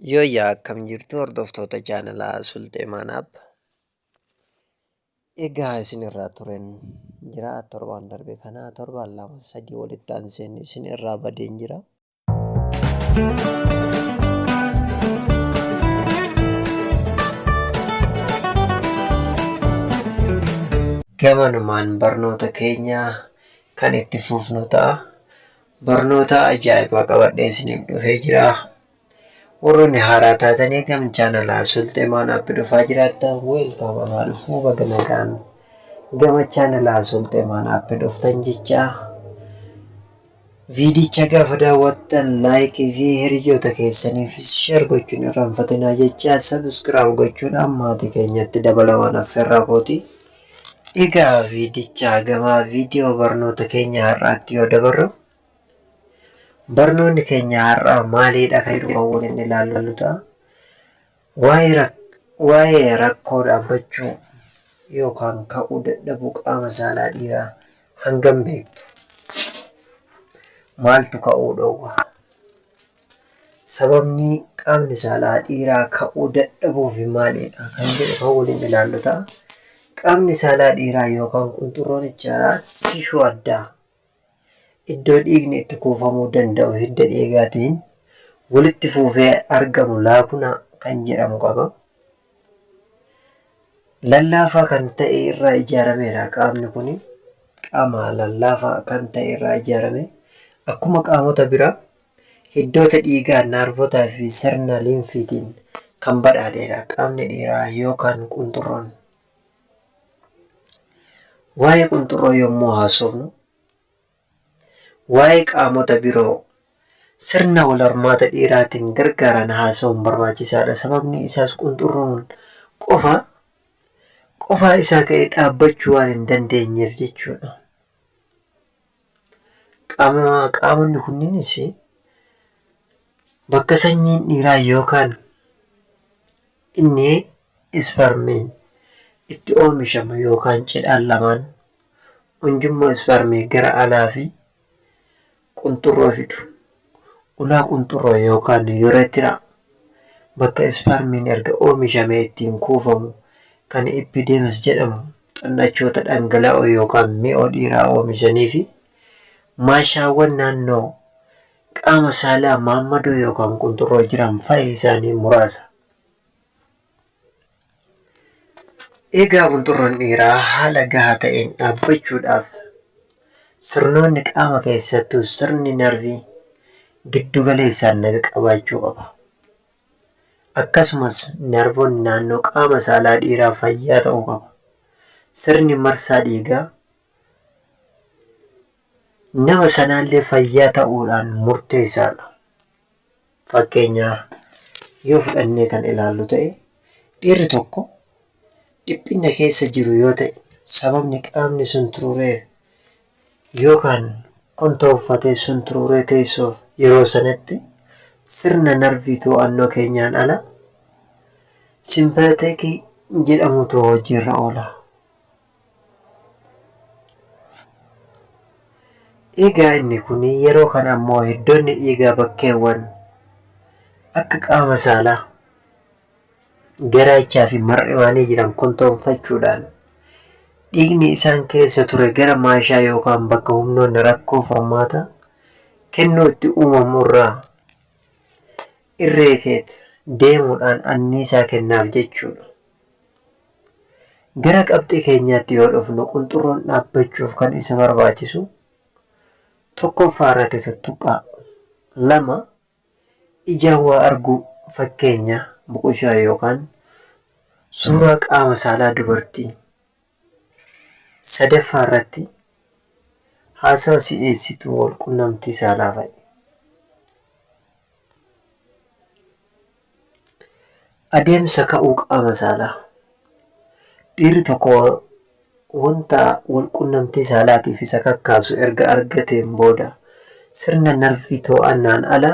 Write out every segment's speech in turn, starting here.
Yooyyaa akkam jirtu hordoftoota chaanalaa Sulxee Maanaap. Egaa isin irraa turen jira torbaan darbe kana torbaan lama sadii walitti aanseen isin irraa badeen jira. Gamanumaan barnoota keenya kan itti fufnu ta'a. Barnoota ajaa'ibaa qabadhee isiniif dhufee jira. Warroonni haaraa taatanii gam chaanalaa Sulxee Maanaap dhufaa jiraattan weelkaam anaa dhufuu baga nagaan gama chaanalaa Sulxee Maanaap dhuftan jecha viidicha gaafa daawwattan laayikii fi hiriyoota keessaniifis sheer gochuun irraanfatinaa jecha sabiskiraayib gochuudhaan maatii keenyatti dabalamaan affeerraa kooti. Egaa viidicha gama viidiyoo barnoota keenya har'aatti yoo dabarru barnoonni keenya har'aa maaliidha kan jedhu kan waliin ilaallu ta'a. Waa'ee rakkoo dhaabbachuu yookaan ka'uu dadhabuu qaama saalaa dhiiraa hangam beektu? Maaltu ka'uu dhoowwa? Sababni qaamni saalaa dhiiraa ka'uu dadhabuuf maalidha kan jedhu kan waliin ilaallu ta'a. Qaamni saalaa dhiiraa yookaan qunxurroon ichaaraa tishuu addaa iddoo dhiigni itti kuufamuu danda'u hidda dhiigaatiin walitti fuufee argamu laakunaa kan jedhamu qaba. Lallaafaa kan ta'e irraa ijaarameera. Qaamni kun qaama lallaafaa kan ta'e irraa ijaarame. Akkuma qaamota biraa hiddoota dhiigaa, naarvotaa fi sirna liimfiitiin kan badhaadheedha. Qaamni dhiiraa yookaan qunxurroon. Waa'ee qunxurroo yommuu haasofnu Waa'ee qaamota biroo sirna wal hormaata dhiiraatiin gargaaran haasa'uun barbaachisaadha. Sababni isaas qunxurroon qofa qofaa isaa ka'ee dhaabbachuu waan hin dandeenyeef jechuudha. Qaama qaamonni kunniinis bakka sanyiin dhiiraa yookaan inni isparmiin itti oomishamu yookaan cidhaan lamaan Unjummoo isparmii gara alaa fi qunxurroo fidu. Ulaa qunxurroo yookaan yureetiraa bakka isparmiin erga oomishamee ittiin kuufamu kan ippideemis jedhamu xannachoota dhangala'oo yookaan mi'oo dhiiraa oomishanii fi maashaawwan naannoo qaama saalaa maammadoo yookaan qunxurroo jiran fa'i isaanii muraasa. Egaa qunxurroon dhiiraa haala gahaa ta'een dhaabbachuudhaaf sirnoonni qaama keessattuu sirni narvii giddu galeessaan naga qabaachuu qaba. Akkasumas narvoonni naannoo qaama saalaa dhiiraa fayyaa ta'uu qaba. Sirni marsaa dhiigaa nama sanaallee fayyaa ta'uudhaan murteessaadha. Fakkeenya yoo fudhannee kan ilaallu ta'e, dhiirri tokko dhiphinna keessa jiru yoo ta'e, sababni qaamni sunturuuree yookaan kontoonfatee sunturuuree teessoof yeroo sanatti sirna narvii too'annoo keenyaan ala simpaateekii jedhamutu hojiirra oola. Egaa inni kun yeroo kana ammoo hiddoonni dhiigaa bakkeewwan akka qaama saalaa, garaachaa fi mar'imaanii jiran kontoonfachuudhaan dhiigni isaan keessa ture gara maashaa yookaan bakka humnoonni rakkoo furmaata kennuu itti uumamu irraa irreekeet deemuudhaan anniisaa kennaaf jechuudha. Gara qabxii keenyaatti yoo dhufnu qunxurroon dhaabbachuuf kan isa barbaachisu tokkoffaa irratti tuttuqqaa, 2 ijaan waa arguu fakkeenya boqoshaa yookaan suuraa qaama saalaa dubartii, sadaffaa irratti haasawa si'eessituu walqunnamtii saalaa fa'i. Adeemsa ka'uu qaama saalaa. Dhiirri tokko wanta walqunnamtii saalaatiif isa kakkaasu erga argateen booda sirna narvii too'annaan ala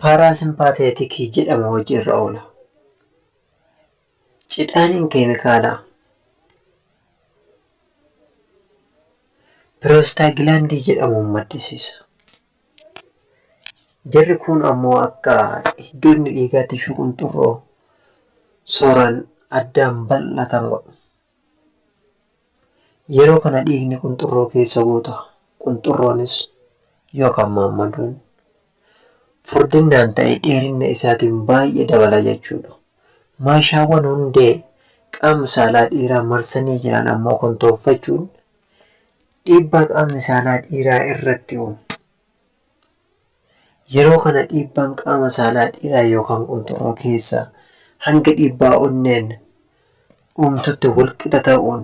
paaraasimpaateetikii jedhamu hojiirra oola. Cidhaaniin keemikaalaa piroostaagilaandii jedhamuun maddisiisa. Jarri kun ammoo akka hiddoonni dhiigaa tishuu qunxurroo sooran addaan bal'atan godhu. Yeroo kana dhiigni qunxurroo keessa guuta. Qunxurroonis yookaan maammaduun furdinnaan ta'e dheerina isaatiin baay'ee dabala jechuudha. Maashaawwan hundee qaama saalaa dhiiraa marsanii jiran ammoo kontoonfachuun dhiibbaa qaamni saalaa dhiiraa irratti uumu. Yeroo kana dhiibbaan qaama saalaa dhiiraa yookaan qunxurroo keessa hanga dhiibbaa onneen uumtutti walqixa ta'uun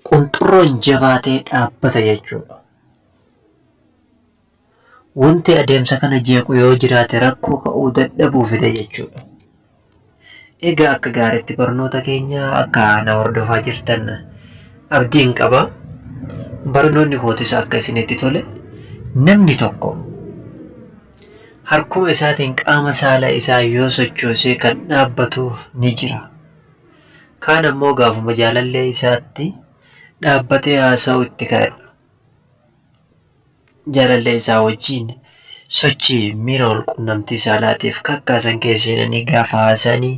qunxurroon jabaatee dhaabbata jechuudha. Wanti adeemsa kana jeequ yoo jiraate rakkoo ka'uu dadhabuu fida jechuudha. Egaa akka gaariitti barnoota keenya akka na hordofaa jirtan abdiin qaba. Barnoonni kootis akka isinitti tole namni tokko harkuma isaatiin qaama saala isaa yoo sochoosee kan dhaabbatuuf ni jira. Kaan ammoo gaafuma jaalallee isaatti dhaabbatee haasa'u itti ka'e. Jaalallee isaa wajjin sochii miira walqunnamtii saalaatiif kakkaasan keessa seenanii gaafa haasa'anii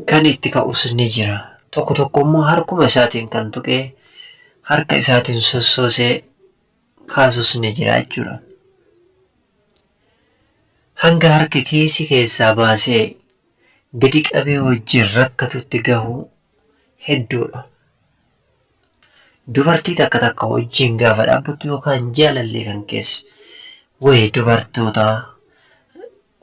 kan itti ka'us ni jira. Tokko tokko immoo harkuma isaatiin kan tuqee harka isaatiin sossoosee kaasus ni jira jechuudha. Hanga harki kiisii keessaa baasee gadi qabee wajjin rakkatutti gahu hedduudha. Dubartii takka takka wajjin gaafa dhaabbattu yookaan jaalallee kan keessa wayi dubartoota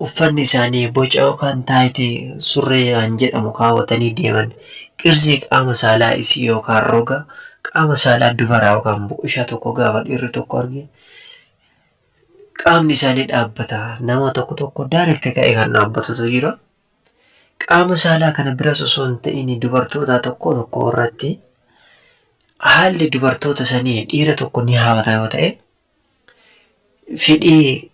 uffanni isaanii boca yookaan taayitii surree waan jedhamu kaawwatanii deeman qirzii qaama saalaa isii yookaan roga qaama saalaa dubaraa yookaan bu'isha tokko gaafa dhiirri tokko arge qaamni isaanii dhaabbata. Nama tokko tokko daarekti ka'ee kan dhaabbatutu jira. Qaama saalaa kana biras osoo hin ta'in dubartoota tokko tokko irratti haalli dubartoota sanii dhiira tokko ni hawata yoo ta'e fedhii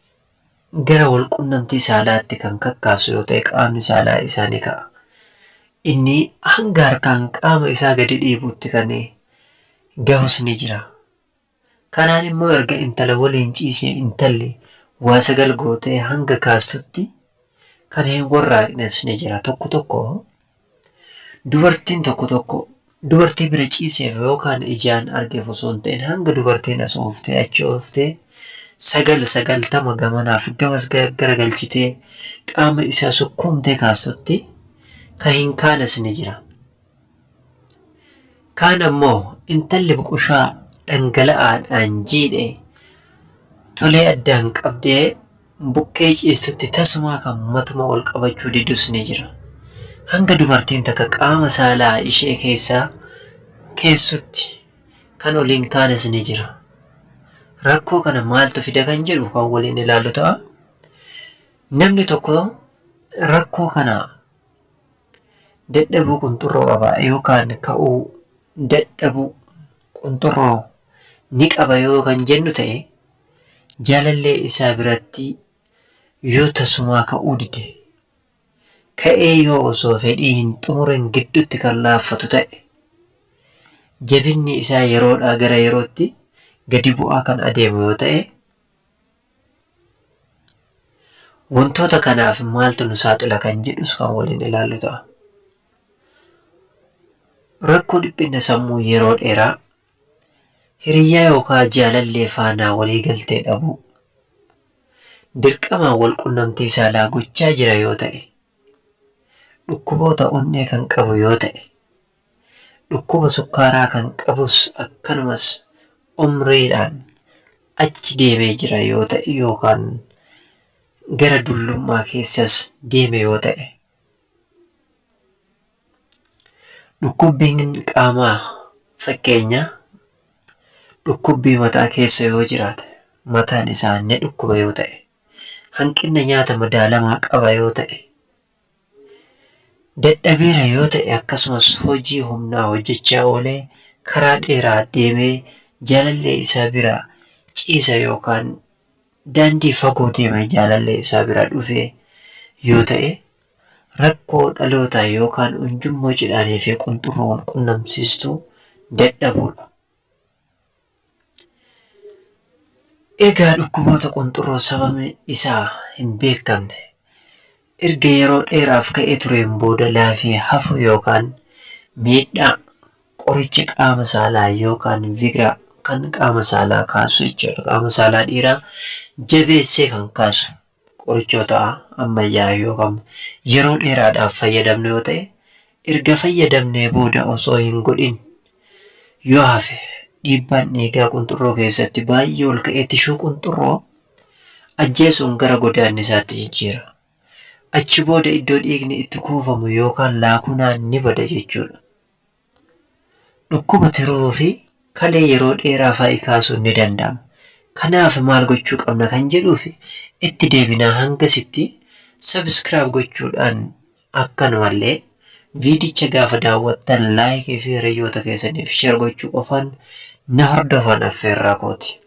gara walqunnamtii saalaatti kan kakkaasu yoo ta'e qaamni saalaa isaa ni ka'a. Inni hanga harkaan qaama isaa gadi dhiibuutti kan gahus ni jira. Kanaan immoo erga intala waliin ciisee intalli waa sagal gootee hanga kaastutti kan hin warraaqnes ni jira. Tokko tokko dubartiin tokko tokko dubartii bira ciiseef yookaan ijaan argeef osoo hin ta'in hanga dubartiin as ooftee achi ooftee sagal sagaltama gamanaaf gamas garagalchitee qaama isaa sukkuumtee kaastutti kan hin kaanes ni jira. Kaan ammoo intalli buqushaa dhangala'aadhaan jiidhe tolee addaan qabdee bukkee ciistutti tasumaa kan matuma ol qabachuu didus ni jira. Hanga dubartiin takka qaama saalaa ishee keessaa keessutti kan ol hin kaanes ni jira. Rakkoo kana maaltu fida kan jedhu kan waliin ilaallu ta'a. Namni tokko rakkoo kana dadhabuu qunxurroo qaba yookaan ka'uu dadhabuu qunxurroo ni qaba yoo kan jennu ta'e jaalallee isaa biratti yoo tasumaa ka'uu dide ka'ee yoo osoo fedhii hin xumurin gidduutti kan laaffatu ta'e jabinni isaa yeroodhaa gara yerootti gadi bu'aa kan adeemu yoo ta'e Wantoota kanaaf maaltu nu saaxila kan jedhus kan waliin ilaallu ta'a. Rakkoo dhiphina sammuu yeroo dheeraa, hiriyyaa yookaan jaalallee faanaa walii galtee dhabuu, dirqamaan wal qunnamtii saalaa gochaa jira yoo ta'e, dhukkuboota onnee kan qabu yoo ta'e, Dhukkuba sukkaaraa kan qabus akkanumas umriidhaan achi deemee jira yoo ta'e yookaan gara dullummaa keessas deeme yoo ta'e. Dhukkubbiin qaamaa fakkeenya dhukkubbii mataa keessa yoo jiraate mataan isaa ni dhukkuba yoo ta'e, hanqina nyaata madaalamaa qaba yoo ta'e, Dadhabeera yoo ta'e akkasumas hojii humnaa hojjechaa oolee karaa dheeraa deemee jaalallee isaa bira ciisa yookaan daandii fagoo deemee jaalallee isaa bira dhufe yoo ta'e rakkoo dhalootaa yookaan unjummoo cidhaanii fi qunxurroo wal qunnamsiistuu dadhabuudha. Egaa dhukkuboota qunxurroo sababni isaa hin beekamne erga yeroo dheeraaf ka'ee tureen booda laafee hafu yookaan miidhaa qoricha qaama saalaa yookaan Viagra kan qaama saalaa kaasu jechuudha. Qaama saalaa dhiiraa jabeessee kan kaasu qorichoota ammayyaa yookaan yeroo dheeraadhaaf fayyadamnu yoo ta'e, erga fayyadamnee booda osoo hin godhin yoo hafe, dhiibbaan dhiigaa qunxurroo keessatti baay'ee ol ka'ee tishuu qunxurroo ajjeesuun gara godaannisaatti jijjiira. Achi booda iddoo dhiigni itti kuufamu yookaan laakunaan ni bada jechuudha. Dhukkuba tiruu fi kalee yeroo dheeraa fa'i kaasuun ni danda'ama. Kanaaf maal gochuu qabna kan jedhuuf itti deebinaa. Hangasitti subscribe gochuudhaan, akkanumallee viidicha gaafa daawwattan like fi hiriyoota keessaniif share gochuu qofaan na hordofan affeerraa kooti.